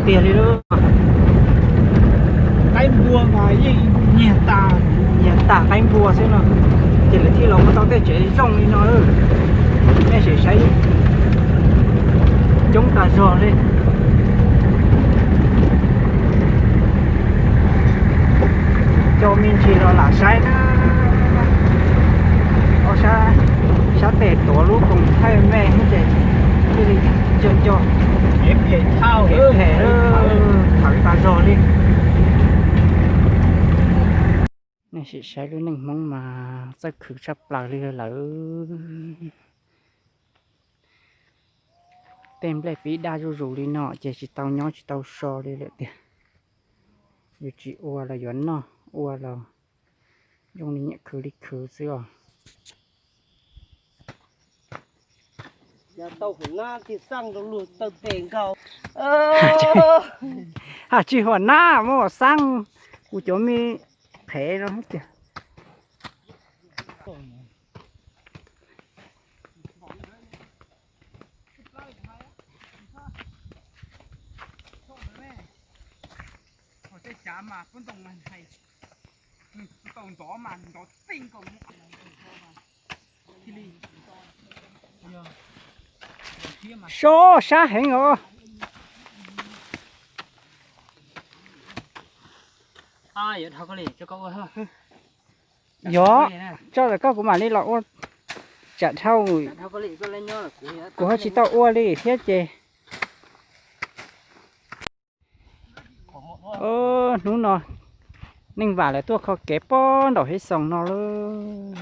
Tiag li lawm. Qaib npua mas yeej nyiag tas, nyiag tas qaib npua xwb no, ces lawv thiaj los ua tau tej tsev zoo li no. Nej sim saib, coob tas zog li. Cov me ntsis los lam saib na. Sab tes tuav lub koom thaij me ces thiaj li cog cog, kev phem, thawv tas zog li. Nej sim saib lub neej Hmoob mas txawj khwv tshaj plaws li lawm. Tej nplej pib daj zuj zus li no ces tsis tau nyob tsis tau so li lawm tiag. Yuav tsis ua los yuav noj, ua los zoo li nyiam khwv li khwv xwb os. Haj tsis huam nab muab xab kuv cov me qhev no tiag. So sab heev os. Yog, tso lawm koj kuv mam li los ua. Tsam dhau, kuv ho tsis tau ua li thiab ces. Hnub no neej vam lawv tuaj kho kev pob nraum Hib Xoos no lauj.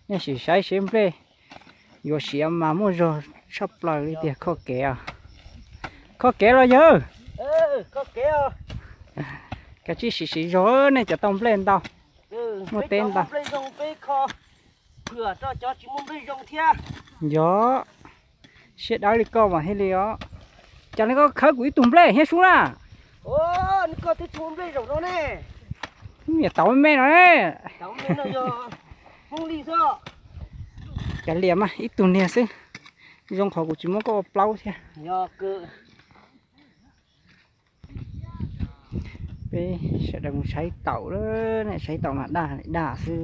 Nej sim saib seb nplej yuav siav mas muaj zog tshaj plaws li tiag. Kho kev os, kho kev los yawg. Kav tsij siv siv zog, nej cov tau nplej ntau, muaj teb ntau. Yog, siab dawb li koj mas thiaj li os. Cas li koj khawb kuv ib tug nplej thiab sub na? Niam tauv me no ne. Cov liam mas ib tug niag xwb, zoo qhov kuv tsis muab koj ua plaub thiab. Peb sawv daws mus saib taum lawm, saib taum mas daj daj xwb.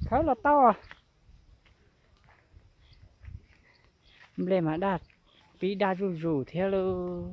Khawb los tau. Nplej mas daj, pib daj zuj zus thiab lauj.